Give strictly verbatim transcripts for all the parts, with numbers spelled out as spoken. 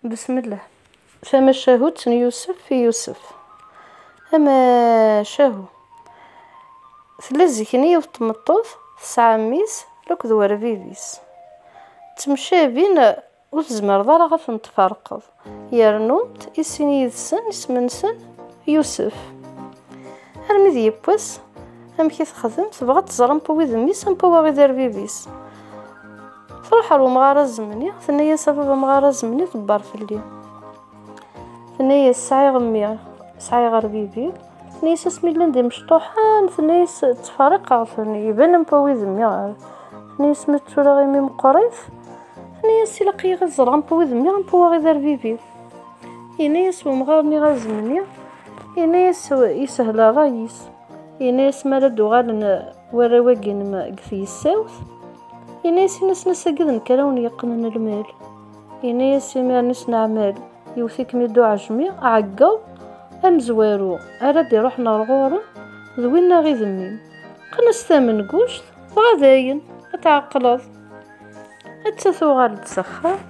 Besmelleh. Tamacahut n Yusef i Yusef. Amacahu. Tella zik-nni yiwet n tmeṭṭut, tesɛa mmi-s akked werbib-is. Ttemcabin, ur tezmireḍ ara ad ten-tferqeḍ. Yernu-d i sin yid-sen isem-nsen Yusef. Armi d yiwwas, amek i texdem, tebɣa ad tẓer ampa wid mmi-s, ampa waɣi d arbib-is. Truḥ ɣer umɣar azemni, tenna-yas: "A baba amɣar azemni, ḍebber fell-i." Tenna-yas: "Sɛiɣ mmi, sɛiɣ arbibi." Tenna-yas: "Asmi llan d imecṭuḥen," tenna-yas, "ttferriqeɣ-ten, iban ampa wid mmi." Tenna-yas: "Ma d tura imi meqqrit," tenna-yas, "ilaq-iyi ad ẓreɣ ampa wid mmi, ampa waɣi d arbibi." Yenna-yas wemɣar-nni azemni, yenna-yas: "Yeshel ṛṛay-is." Yenna-yas: "Mi ara d-uɣalen warraw-agi-inem deg tyessawt," yenna-yas, "in-asen ass-agi d nekk ara wen-yeqqnen lmal." Yenna-yas: "Imiren isneɛmal, yewwet-ikem-id uɛejmi, ɛeggeḍ amezwaru ara d-iruḥen ɣer ɣur-m, d winna i d mmi-m. Qqen-as tamenguct, dɣa dayen, ad tɛeqleḍ." Atta tuɣal-d s axxam,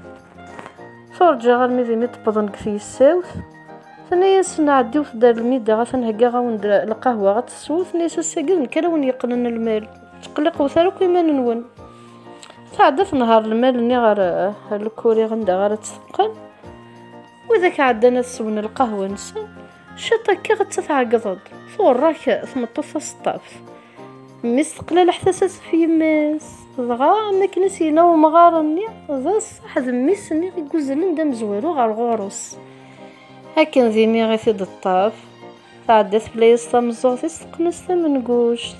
turǧa armi d imi d-wwḍen deg tyessawt, tenna-yasen: "Ɛeddiwet-d ar lmida, atan heggaɣ-awen-d lqahwa ad tesswem." Tenna-yas: "Ass-agi d nekk ara wen-yeqqnen lmal, ttqelliqewet ara akk iman-nwen." Tɛedda tenher lmal-nni ɣer, eh, lekuriɣ anda ara tt-teqqen. Widak ɛeddan ad swen lqahwa-nsen, ciṭ akka atta tɛeggeḍ-d, tuɣ rak tmeṭṭut taseṭṭaft. Mmi-s teqla leḥtasa ɣef yemma-s, dɣa am akken i s-yenna umɣar-nni, d ṣṣeḥ d mmi-s-nni i yuzzlen d amezwaru ɣer ɣur-s. Akken d imi i t-id-teṭṭaf, tɛedda tefla-yas tameẓẓuɣt-is, teqqen-as tamenguct.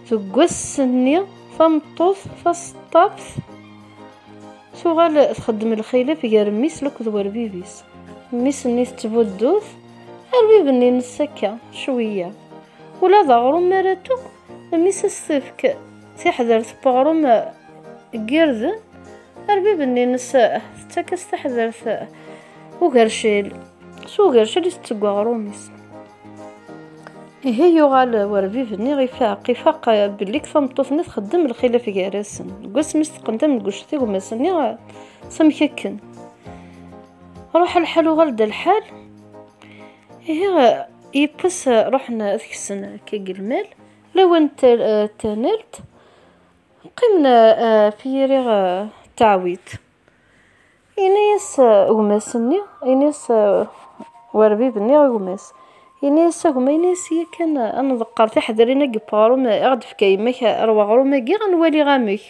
Deg wass-nni, tameṭṭut taseṭṭaft tuɣal txeddem lxilaf gar mmi-s akked werbib-is. Mmi-s-nni tettbuddu-t, arbib-nni-ines akka, cwiya. Ula d aɣrum mi ara tuɣ, mmi-s a s-tefk tiḥdert n weɣrum n yirden, arbib-nni-ines tettak-as taḥdert ugercal. S ugercal i tetteg aɣrum-is. Ihi yuɣal werbib-nni ifaq, ifaq belli deg tameṭṭut-nni txeddem lxilaf gar-asen. Deg wasmi s-teqqen tamenguct i gma-s-nni, s amek akken. Ruḥ lḥal, uɣal-d lḥal. Ihi, yiwwas ruḥen ad ksen akka deg lmal. Lawan n ta-, eh, tanalt, qqimen, eh, ɣef yiri, eh, ttaɛwit. Ini-as, eh, gma-s-nni, ini-as, eh, werbib-nni i gma-s. Ini-as: "A gma," ini-as, "yakan ad nḍeqqer tiḥdarin-agi n weɣrum i ɣ-d-tefka yemma-k ar weɣrum-agi, ad nwali amek."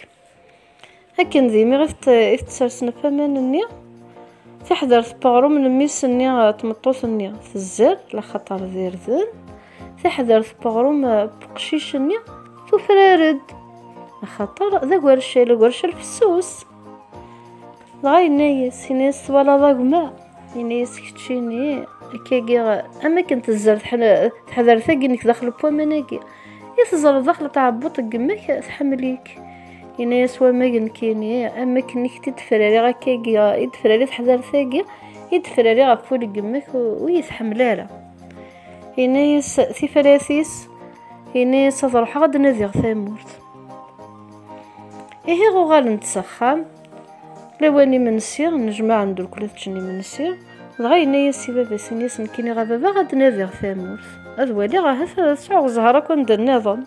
Akken d imi i t-, i t-ssersen ɣef waman-nni, tiḥdert n weɣrum n mmi-s-nni, eh, tmeṭṭut-nni tezzer, laxaṭer d irden, tiḥdert n weɣrum, eh, n weqcic-nni tufrar-d, axaṭer d agercal, agercal fessus. Dɣa yenna-yas, yenna-yas: "Twalaḍ a gma?" Yenna-yas: "Keččini, akkagi, am akken tezzer teḥna-, teḥdert-agi-inek daxel n waman-agi, i teẓriḍ daxel n tɛebbuṭ n yemma-k, tḥemmel-ik." Yenna-yas wamag: "Nekkini, am akken i k-id-frariɣ akkagi, i d-frari teḥdert-agi, i d-frari ɣef wul n yemma-k, ur, ur yi-tḥemmel ara." Yenna-yas tifrat-is, yenna-yas: "Ad ruḥeɣ ad d-nadiɣ tamurt." Ihi uɣalen-d s axxam, lawan imensi, nnejmaɛen-d irkul ad ččen imensi, dɣa yenna-yas i baba-s, yenna-yas: "Nekkini a baba ad d-nadiɣ tamurt, ad waliɣ ahat ad sɛuɣ zzher akk anda nniḍen."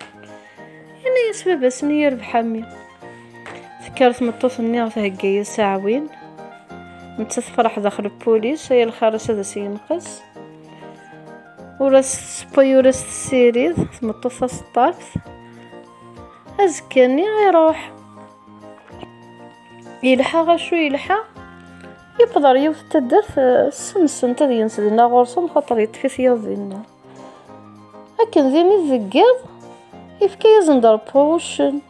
Yenna-yas baba-s-nni: "Yerbeḥ a mmi." Tekker tmeṭṭut-nni thegga-yas aɛwin, nettat tefreḥ daxel n pulis, ay lxir-is ad as-yenqes. Ur as-tessewway, ur as-tessirid, tmeṭṭut taseṭṭaft. Azekka-nni iruḥ. Yelḥa acu yelḥa, yewweḍ ɣer yiwet n taddart, eh, ssensen-t ad yens dinna ɣur-sen, xaṭer yeṭṭef-it yiḍ dinna. Akken d imi deg yiḍ, yefka-yasen-d Ṛebbi uccen.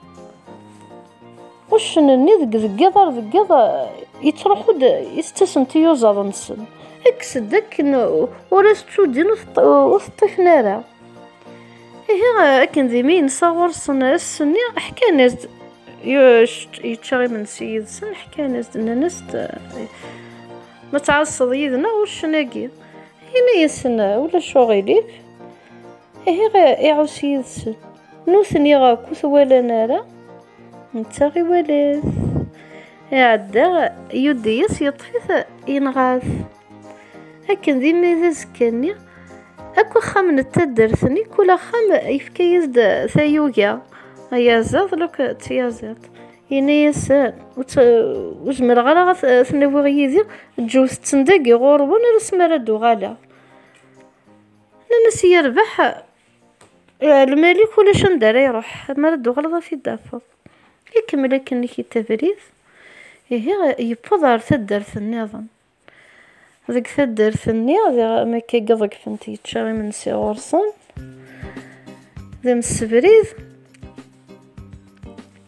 Uccen-nni deg, deg yiḍ ar deg yiḍ, eh, yettruḥu-d, yettasen-d tiyuzaḍ-nsen. Kkes-d akken ur as-ttuddin, ur teṭ-, ur t-ṭṭifen ara. Ihi, akken d imi yensa ɣur-sen ass-nni, ḥkan-as-d, yu-, yečča imensi yid-sen, ḥkan-as-d, nnan-as-d: "Ma tɛasseḍ yid-neɣ uccen-agi?" Ini-yasen: "Ulac uɣilif." Ihi, iɛus yid-sen. Nutni akk ur t-walan ara, netta iwala-t. Iɛedda, yuddi-yas, yeṭṭef-it, yenɣa-t. Akken d imi d azekka-nni, akk axxam n taddart-nni, kul axxam yefka-yas-d tayuga, ayaziḍ, luk d tyaziḍt. Yenna-yasen, "Ur tt-, ur zmireɣ ara ad t-, ad ten-awiɣ yid-i, ǧǧewt-ten dagi ɣur-wen ar asmi ara d-uɣaleɣ." Nnan-as, "Yerbeḥ, eh, lmal-ik ulac anda ara iruḥ, mi ara d-tuɣaleḍ ad t-id-tafeḍ." Ikemmel akken-nni-t abrid, ihi yewweḍ ɣer taddart nniḍen. Deg taddart-nni, diɣ mi akka i ḍegfen-t yečča imensi ɣur-sen, d amsebrid.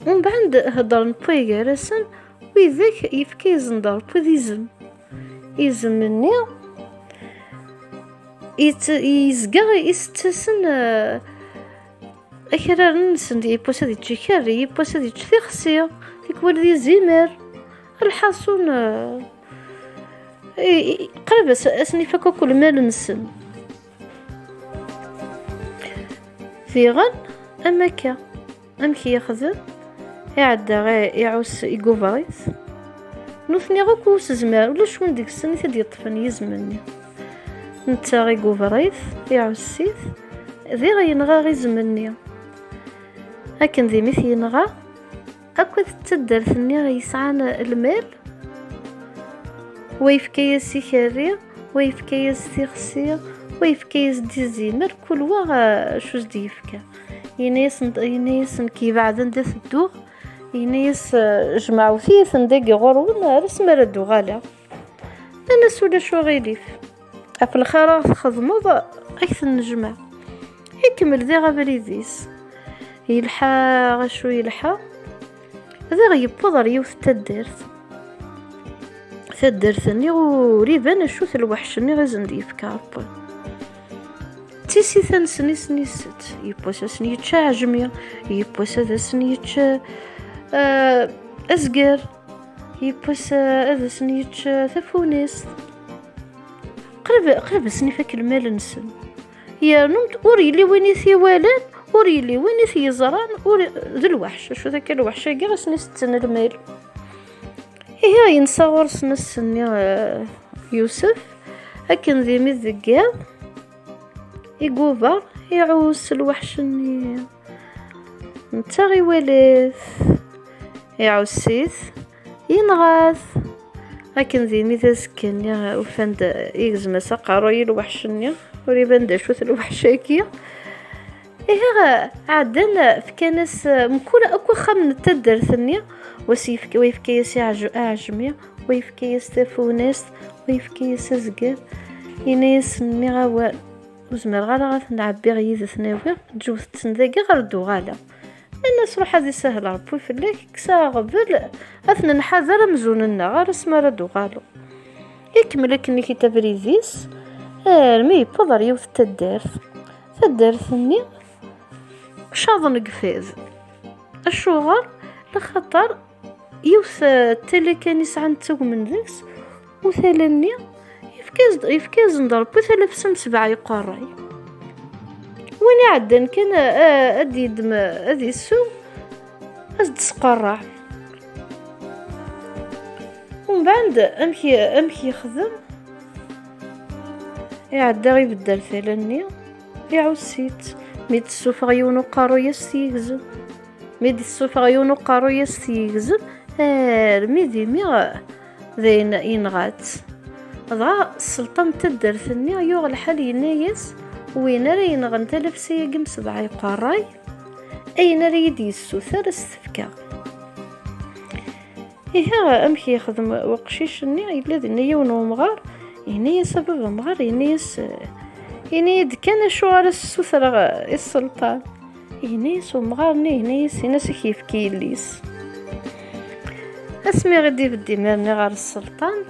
Umbeɛd heddren wway gar-asen, widak yefka-yasen-d Ṛebbi d izem. Izem-nni yett-, yezga isett-asen, eh, akraren-nsen, yiwwas ad yečč ikerri, yiwwas ad yečč tixsi, tikwal d izimer. Lḥaṣun, eh, i, i, qrib as-, asen ifak akk lmal-nsen. Diɣen, am akka, amek yexdem? Iɛedda i-, iɛuss igubber-it. Nutni akk ur s-zmiren, ulac win deg-sen i t-id-yeṭṭfen yizem-nni. Netta igubber-it, iɛuss-it, diɣ yenɣa izem-nni. Akken d imi t-yenɣa, akked taddart-nni yesɛan lmal, wa yefka-yas ikerri, wa yefka-yas tixsi, wa yefka-yas-d izimer, kul wa, eh, acu s-d-yefka. Yenna-yasen, yenna-yasen, "Nekk yebɛed anda tedduɣ." Yenna-yas, eh, "Jemɛewt-iyi-ten dagi ɣur-wen ar asmi ara d-uɣaleɣ." Nnan-as, "Ulac uɣilif. Ɣef lxir ara txedmeḍ, ad k-ten-nejmeɛ." Ikemmel diɣ abrid-is. Yelḥa, acu yelḥa? Diɣ yewweḍ ɣer yiwet n taddart. Taddart-nni ur iban acu-t lweḥc-nni i sen-d-yefka Ṛebbi. D tisita-nsen i sen-isett. Yiwwas ad sen-yečč aɛejmi, yiwwas ad sen-yečč, eh, azger, yiwwas, eh, ad sen-yečč, eh, tafunast. Qrib, qrib ad sen-ifak lmal-nsen. Yernu ur yelli win i t-iwalan, ur yelli win i t-yeẓran, ur, d lweḥc. Acu d akka lweḥc-agi i sen-isetten lmal? Ihi yensa ɣur-sen ass-nni, eh, Yusef, akken d imi deg yiḍ, iguber, iɛuss lweḥc-nni. Netta iwala-t, iɛuss-it, yenɣa-t. Akken d imi d azekka-nni ufan-d igzem-as aqerruy i lweḥc-nni, ur iban d acu-t lweḥc-agi. Ihi, ɛeddan, fkan-as, mkul akk axxam n taddart-nni, wa s-yefk-, wa yefka-yas iɛej-, aɛejmi, wa yefka-yas tafunast, wa yefka-yas azger. Yenna-yasen, nniɣ-awen, ur zmireɣ ara ad ten-ɛebbiɣ yid-sen, awiɣ, ǧǧewt-ten dagi ɣer d-uɣaleɣ. Nnan-as, ruḥ ad isahel Ṛebbi fell-ak, kkes aɣbel, ad t-nenḥader amzun-nneɣ ar asmi ara d-uɣaleɣ. Ikemmel akken-nni-t abrid-is, armi yewweḍ ɣer yiwet n taddart. Taddart-nni caḍen deg fad. Acuɣer? Laxaṭer yiwet, eh, tala kan i sɛan ttagmen deg-s, u tala-nni yefka-as-d, yefka-asen-d Ṛebbi talafsa n sebɛa iqerray. Win iɛeddan kan, a, a, ad d-yeddem, ad yessu, ad s-d-sqerreɛ. Umbeɛd, amek, amek yexdem? Iɛedda ibeddel tala-nni, iɛuss-itt. Mi d-tessufeɣ yiwen uqerruy, ad s-t-yegzem. Mi d-tessufeɣ yiwen uqerruy, ad s-t-yegzem, armi d imi d ayen yenɣa-tt. Dɣa sselṭan n taddart-nni yuɣ lḥal, yenna-yas, win ara yenɣen talafsa-agi n sebɛa iqerray, ayen ara yi-d-yessuter, ad s-t-fkeɣ. Ihi, amek yexdem weqcic-nni? Yella dinna yiwen wemɣar, yenna-yas, a baba amɣar, yenna-yas, ini-yi-d kan acu ara s-ssutreɣ i sselṭan. Yenna-yas umɣar-nni, yenna-yas, in-as ad k-yefk yelli-s. Asmi i d-ibedd imir-nni ɣer sselṭan,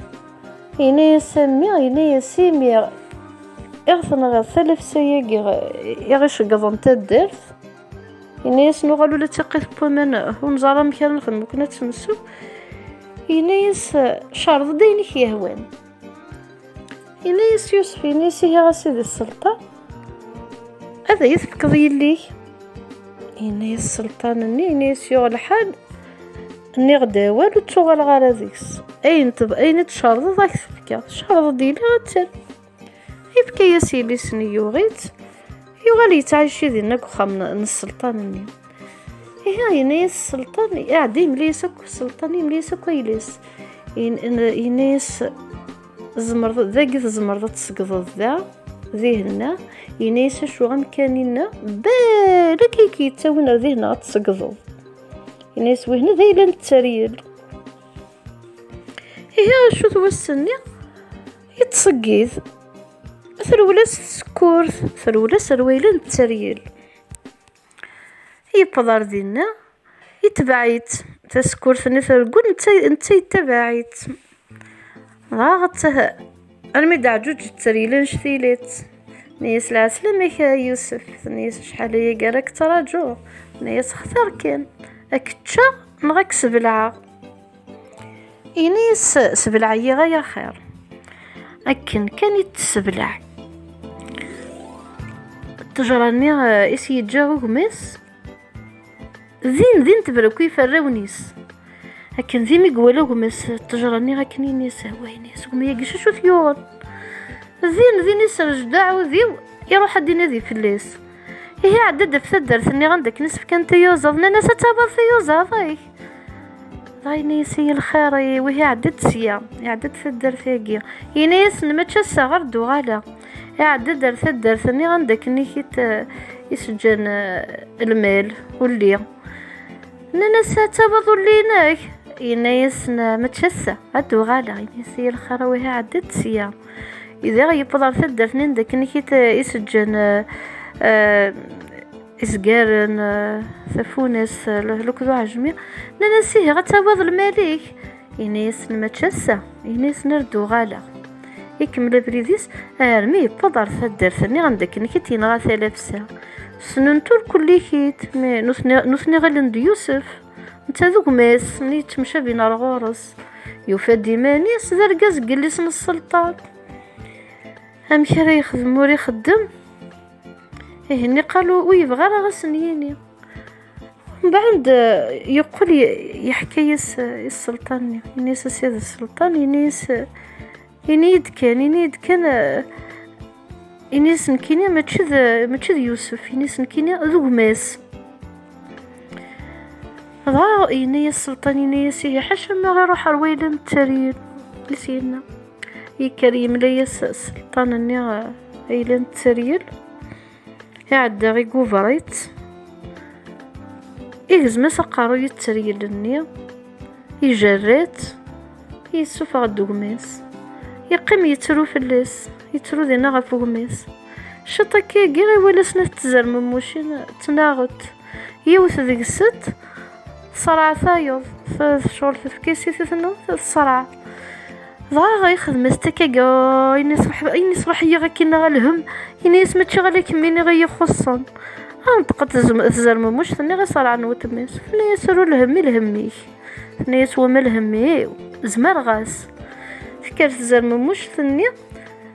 yenna-yas a mmi, yenna-yas, imi i ɣ-tenɣiḍ talafsa-agi i ɣ-iceggḍen taddart, yenna-yas nuɣal ula d tiqqit n waman ur neẓri amek ara nexdem akken ad tt-nsew. Yenna-yas, cerḍ-d ayen i k-yehwan. Yenna-yas Yusef, yenna-yas, ihi a sidi sselṭan, ad iyi-tefkeḍ yelli-k? Yenna-yas sselṭan-nni, yenna-yas yuɣ lḥal, Nniɣ-d awal ur ttuɣaleɣ ara deg-s. Ayen teb- ayen i tcerḍeḍ ad k-t-fkeɣ. Tcerḍeḍ yili ad t-terr. Yefka-yas yelli-s-nni, yuɣ-itt, yuɣal yettɛici dinna deg uxxam n, n sselṭan-nni. Ihi, yenna-yas sselṭan, iɛedda yemla-yas akk sselṭan, yemla-yas akk ayla-s. Yen- n- yenna-yas, tzemreḍ, dagi tzemreḍ ad tṣeggdeḍ da, dihenna. Yenna-yas acu amkan-inna, balak ay k-yettawin ar dihenna ad tṣeggdeḍ. Yenna-yas wihin d ayla n tteryel. Ihi acu-t wass-nni? Yettṣeggid. Trewla-s tsekkurt, trewla-s ar wayla n tteryel. Yewweḍ ar dinna, yetbeɛ-itt. Tasekkurt-nni treggel, netta, netta yettabaɛ-itt. Dɣa ɣ-, armi d-ɛǧuǧ tteryel annect-ilat. Tenna-yas lɛeslama-k a Yusef, tenna-yas acḥal ayagi ara k-ttraǧuɣ, tenna-yas xtir kan, ad k-ččeɣ neɣ ad k-sbelɛeɣ. Ini-as sbelɛeɣ-iyi ay axir. Akken kan i t-tessebleɛ. Ṭṭejra-nni, eh, i s-yeǧǧa ugmas, din din tebra akk iferrawen-is. Akken d imi iwala gma-s ṭṭejra-nni akken ini-as, "Awah," ini-as, "gma-agi acu t-yuɣen?" Din din isrejdeɛ udi-w, iruḥ ad d-inadi fell-as. Ihi iɛedda-d ɣef taddart-nni anda akken i s-fkan tiyuzaḍ, nnan-as, "Ad tawiḍ tiyuzaḍ-ik." Dɣa yenna-yas, "Ay lxir-iw, ihi iɛedda-d sya, iɛedda-d taddart-agi." Yenna-yasen, "Mačči ass-a, ɣer d-uɣaleɣ." Iɛedda-d ar taddart-nni anda akken i t-, i s-ǧǧan, eh, lmal, ulli. Nnan-as, "Ad tawiḍ ulli-inek?" Yenna-yasen, "Mačči ass-a, ad d-uɣaleɣ." Yenna-yas, "Ay lxir-iw, ihi iɛedda-d sya." Diɣ yewweḍ ɣer taddart-nni anda akken i t-, i s-ǧǧan, eh, eh, izgaren, eh, tafunast, eh, lehluk d uɛejmi. Nnan-as, "Ihi ad tawiḍ lmal-ik?" Yenna-yasen, "Mačči ass-a." Yenna-yasen, "Ar d-uɣaleɣ." Ikemmel abrid-is armi yewweḍ ɣer taddart-nni anda akken i t-yenɣa talafsa. Ssnen-t ur kullikit, mi nutni, nutni ɣilen d Yusef. Netta d gma-s, mi yettemcabin ar ɣur-s. Yufa-d iman-is d argaz n yelli-s n sselṭan. Amek ara yexdem ur ixeddem? Ihi nniqal ur yebɣi ara ad sen-yini. Mbeɛd, eh, yeqqel ye-, yeḥka-yas, eh, i sselṭan-nni. Ini-as, "A sidi sselṭan," ini-as, eh, "ini-yi-d kan, ini-yi-d kan, eh," ini-as, "nekkini mačči d, mačči d Yusef," ini-as, "nekkini d gma-s." Dɣa yenna-yas sselṭan, yenna-yas, "Ihi ḥaca ma iruḥ ar wayla n tteryel," i s-yenna. Yekker yemla-yas sselṭan-nni, eh, ayla n tteryel. Iɛedda igubber-itt, igzem-as aqerruy i tteryel-nni, ijerra-tt, yessufeɣ-d ugma-s. Yeqqim yettru fell-as, yettru dinna ɣef ugma-s. Ciṭ akkagi iwala snat tzermumucin ttnaɣent. Yiwet deg-sent teṣreɛ tayeḍ, t-, tecɣel tefka-as i titnu, teṣreɛ. Dɣa yexdem-as-d akkagi, "Ayen iṣbeḥ, ayen iṣbeḥ-iyi akkin neɣ lhem." Ini-as, "Mačči ala kemm i ixuṣṣen." Anṭeqet tzem-, tzermumuct-nni iṣerɛen weltma-s. Tenna-yas, "Ur lhem i lhem-ik." Tenna-yas, "Wama lhem-iw, zemreɣ-as." Tekker tzermumuct-nni,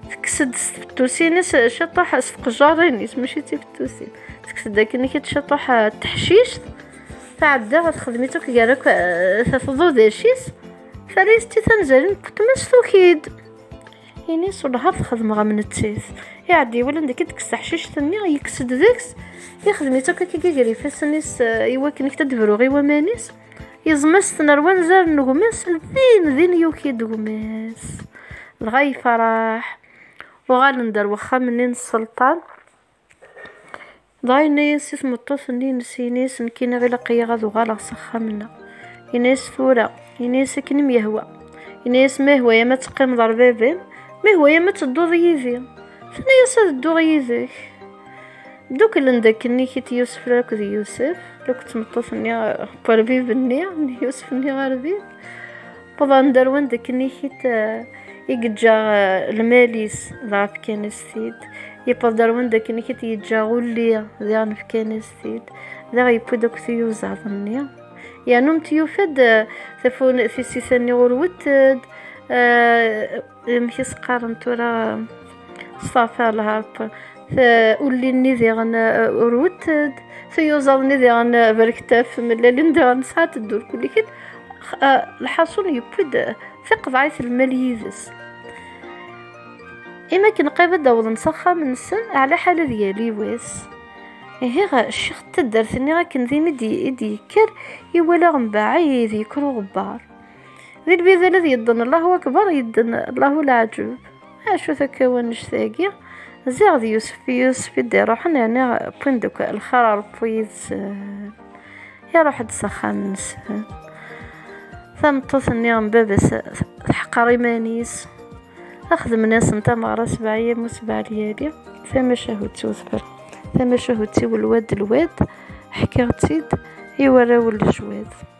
tekkes-d s tfettusin-is ciṭuḥ, s tqejjarin-is, mačči d tifettusin. Tekkes-d akken i ciṭuḥ, eh, teḥcict, tɛedda texdem-itt akk gar akk, eh, tḍudac-is, terra-yas-tt i tanzarin n weltma-s, tuki-d. Ini-as, "Wellah ar txedmeɣ am nettat." Iɛedda iwala anda akka tekkes teḥcict-nni, yekkes-d deg-s, ixdem-itt akk akka gar ifassen-is, eh, i wakken ad d-bru i waman-is, yeẓma-s-ten ar wanzaren n gma-s, din, din yuki-d gma-s. Dɣa yefreḥ. Uɣalen-d ar wexxam-nni n sselṭan. Dɣa yenna-yas i tmeṭṭut-nni-ines, yenna-yas, "Nekkini ilaq-iyi ad uɣaleɣ s axxam-nneɣ." Yenna-yas, "Tura." Yenna-yas, "Akken i m-yehwa." Yenna-yas, "Ma yehwa-yam ad teqqimeḍ ar baba-m, ma yehwa-yam ad tedduḍ yid-i." Tenna-yas, "Ad dduɣ yid-k." Dduklen-d akken-nni Yusef akked Yusef, akked tmeṭṭut-nni n werbib-nni, n Yusef-nni arbib. Wwḍen-d ar wanda akken-nni i yeǧǧa, eh, lmal-is, dɣa fkan-as-t-id. Yewweḍ-d ar wanda akken-nni yeǧǧa ulli, diɣen fkan-as-t-id. Diɣ yewwi-d akk tiyuzaḍ-nni. Yernu yufa-d, eh, tafun-, tisita-nni ur wetted, eh, amek i s-qqaren tura, s tɣefar lharp, t-, ulli-nni diɣen, eh, ur wetted, tiyuzaḍ-nni diɣen, eh, berkent ɣef tmellalin, diɣen sɛant ddul kulli kit. Lḥaṣun yewwi-d tiqeḍɛit lmal yid-s. Imi akken qrib ad d-awḍen s axxam-nsen, ɛla ḥal ad yali wass. Ihi ccix n taddart-nni akken din i d-yekker, iwala mbaɛid yekker uɣebbar. Di lbidal ad yedden Allahu Akbar, yedden Allahu Leɛǧeb. Acu-t akka wannect-agi? Ziɣ d Yusef, Yusef i d-iruḥen, yeɛni wwin-d akk lxir Ṛebbi yid-sen. Iruḥ-d s axxam-nsen. Tameṭṭut-nni n baba-s teḥqer iman-is. Xedmen-asen tameɣra sebɛa yyam u sebɛa lyali. Tamacahut i udfel, tamacahut i welwad d lwad. Ḥkiɣ-tt-id i warraw n lejwad.